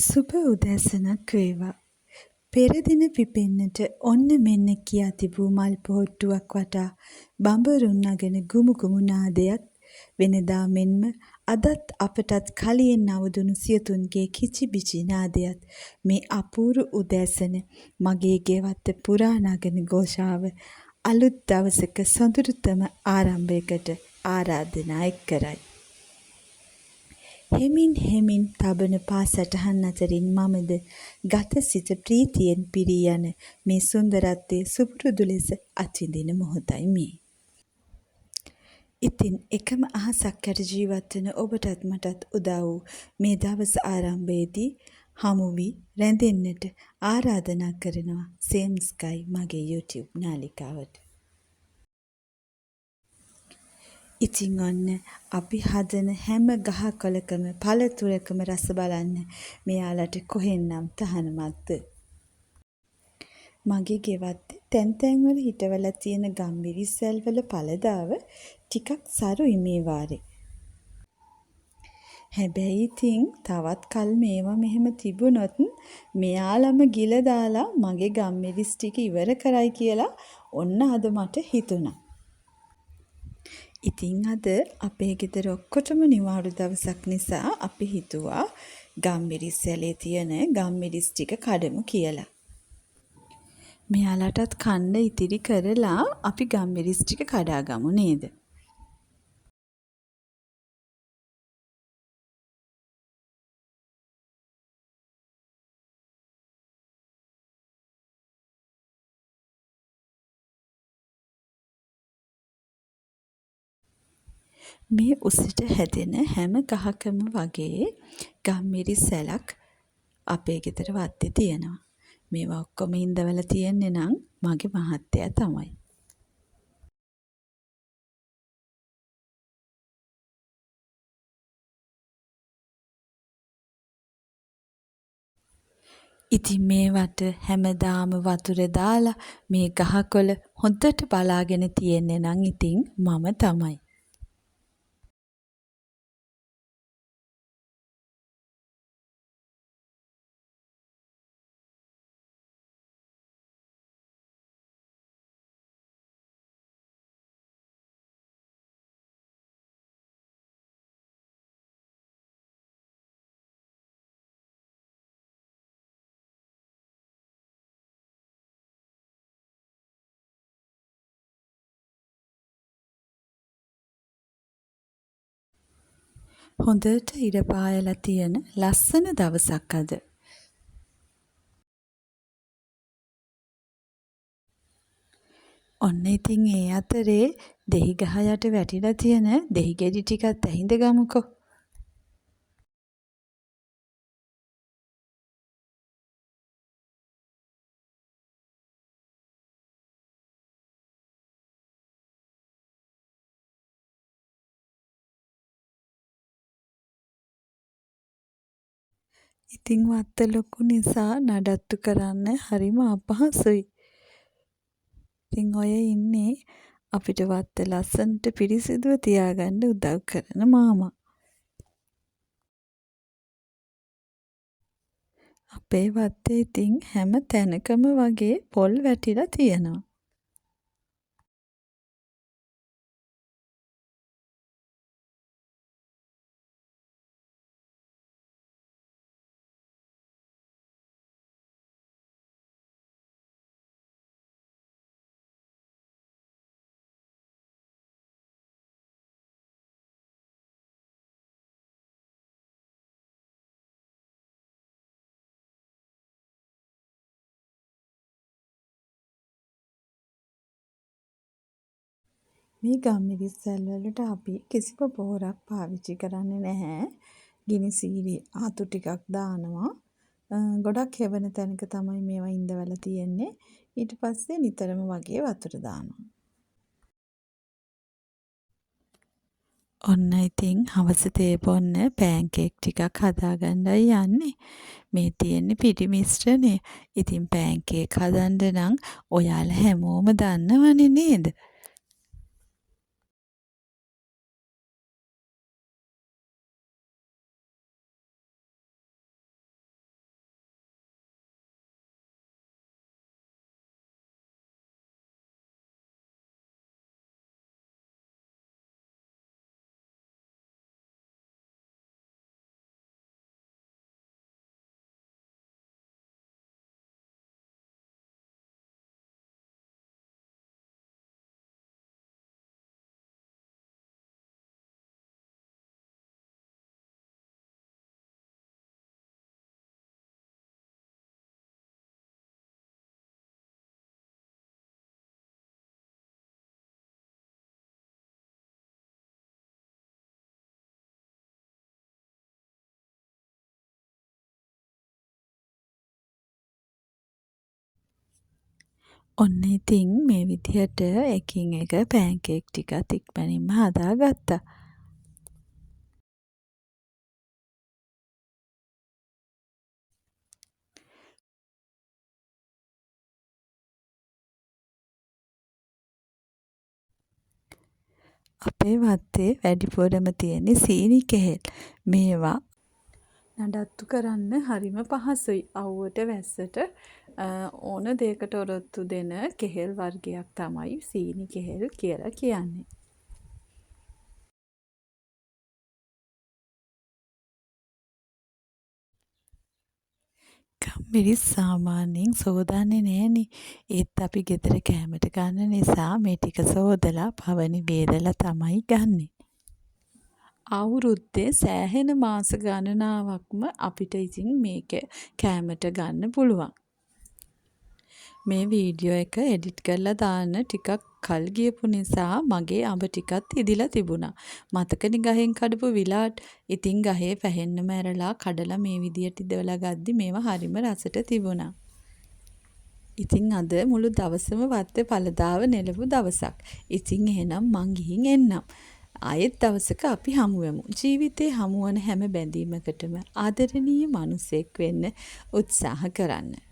සුබ උදෑසනක් වේවා. පෙර දින පිපෙන්නට ඔන්න මෙන්න කියා තිබූ මල් පොහොට්ටුවක් වටා බඹරුන් නගන ගුමු ගුමු නාදයත් වෙනදා මෙන්ම අදත් අපටත් කලියෙන් අවදුණු සියතුන්ගේ කිචිබිචි නාදයත් මේ අපූරු උදෑසන මගේ ගෙවත්ත පුරා නගන ඝෝෂාව අලුත් දවසක සොඳුරුතම ආරම්භයකට ආරාධනා එක් කරයි. හෙමින් හෙමින් තබන පා සටහන් අතරින් මමද ගත සිත ප්‍රීතියෙන් පිරී යන මේ සුන්දරත්වය සුපුරුදු ලෙස අත්විඳින මොහොතයි මේ. ඉතින් එකම අහසක් යට ජීවත් වන ඔබටත් මටත් උදා වූ මේ දවස ආරම්භයේදී හමු වී රැඳෙන්නට ආරාධනා කරනවා සේම් ස්කයි මගේ YouTube නාලිකාවට. ඉතින් ඔන්න අපි හදන හැම ගහකොළකම පළතුරකම රස බලන්න මෙයාලට කොහෙන්නම් තහනමක්ද? මගේ ගෙවත්තේ තැන් තැන්වල හිටවලා තියෙන ගම්මිරිස් වැල් වල පළදාව ටිකක් සරුයි මේ වාරේ. හැබැයි ඉතින් තවත් කල් මේවා මෙහෙම තිබුණොත් මෙයාලම ගිල දාලා මගේ ගම්මිරිස් ටික ඉවර කරයි කියලා ඔන්න අද මට හිතුණා. ඉතින් අද අපේ ගෙදර ඔක්කොටම නිවාඩු දවසක් නිසා අපි හිතුවා ගම්මිරිස් වැලේ තියෙන ගම්මිරිස් ටික කඩමු කියලා. මෙයාලටත් කන්න ඉතිරි කරලා අපි ගම්මිරිස් ටික කඩාගමු නේද? මේ උසට හැදෙන හැම ගහකම වගේ ගම්මිරිස් වැලක් අපේ ගෙදර වත්තේ තියෙනවා. මේවා ඔක්කොම ඉන්දවලා තියෙන්නේ නම් මගේ මහත්තයා තමයි. ඉතින් මේවට හැමදාම වතුර දාලා මේ ගහකොළ හොඳට බලාගෙන තියෙන්නේ නම් ඉතින් මම තමයි. හොඳට ඉර පායලා තියෙන ලස්සන දවසක් අද. ඔන්න ඉතින් ඒ අතරේ දෙහි ගහ යට වැටිලා තියෙන දෙහි ගෙඩි ටිකත් ඇහිඳ ගමුකෝ. ඉතින් වත්ත ලොකු නිසා නඩත්තු කරන්න හරිම අපහසුයි. ඉතින් ඔය ඉන්නේ අපිට වත්ත ලස්සනට පිරිසිදුව තියාගන්න උදව් කරන මාමා. අපේ වත්තේ ඉතින් හැම තැනකම වගේ පොල් වැටිලා තියෙනවා. මේ ගම්මිරිස් වැල් වලට අපි කිසිම පොහොරක් පාවිච්චි කරන්නේ නැහැ. ගිනි සීරි අතු ටිකක් දානවා. ගොඩක් හෙවන තැනක තමයි මේවා ඉඳවලා තියෙන්නේ. ඊට පස්සේ නිතරම වගේ වතුර දානවා. ඔන්න ඉතින් හවස තේ බොන්න පෑන්කේක් ටිකක් හදාගන්නයි යන්නේ. මේ තියෙන්නේ පිටි මිශ්‍රණය. ඉතින් පෑන්කේක් හදන්න නම් ඔයාලා හැමෝම දන්නවනේ නේද? ඔන්න ඉතින් මේ විදිහට එකින් එක පෑන්කේක් ටිකත් ඉක්මනින්ම හදාගත්තා. අපේ වත්තේ වැඩිපුරම තියෙන්නේ සීනි කෙහෙල්. මේවා නඩත්තු කරන්න හරිම පහසුයි. අව්වට වැස්සට ඕන දෙයකට ඔරොත්තු දෙන කෙහෙල් වර්ගයක් තමයි සීනි කෙහෙල් කියලා කියන්නේ. ගම්මිරිස් සාමාන්‍යයෙන් සෝදන්නේ නෑනේ. ඒත් අපි ගෙදර කෑමට ගන්න නිසා මේ ටික සෝදලා පවණි බේරලා තමයි ගන්නෙ. අවුරුද්දේ සෑහෙන මාස ගණනාවක්ම අපිට ඉතින් මේක කෑමට ගන්න පුළුවන්. මේ වීඩියෝ එක එඩිට් කරලා දාන්න ටිකක් කල් ගියපු නිසා මගේ අඹ ටිකත් ඉදිලා තිබුණා. මතකනේ ගහෙන් කඩපු විලාට්. ඉතින් ගහේ පැහෙන්නම ඇරලා කඩලා මේ විදියට ඉදවලා ගද්දි මේවා හරිම රසට තිබුණා. ඉතින් අද මුළු දවසම වත්තේ පළදාව නෙලපු දවසක්. ඉතින් එහෙනම් මං ගිහින් එන්නම්. ආයෙත් දවසක අපි හමු වෙමු. ජීවිතේ හමුවන හැම බැඳීමකටම ආදරණීය මනුස්සයෙක් වෙන්න උත්සාහ කරන්න.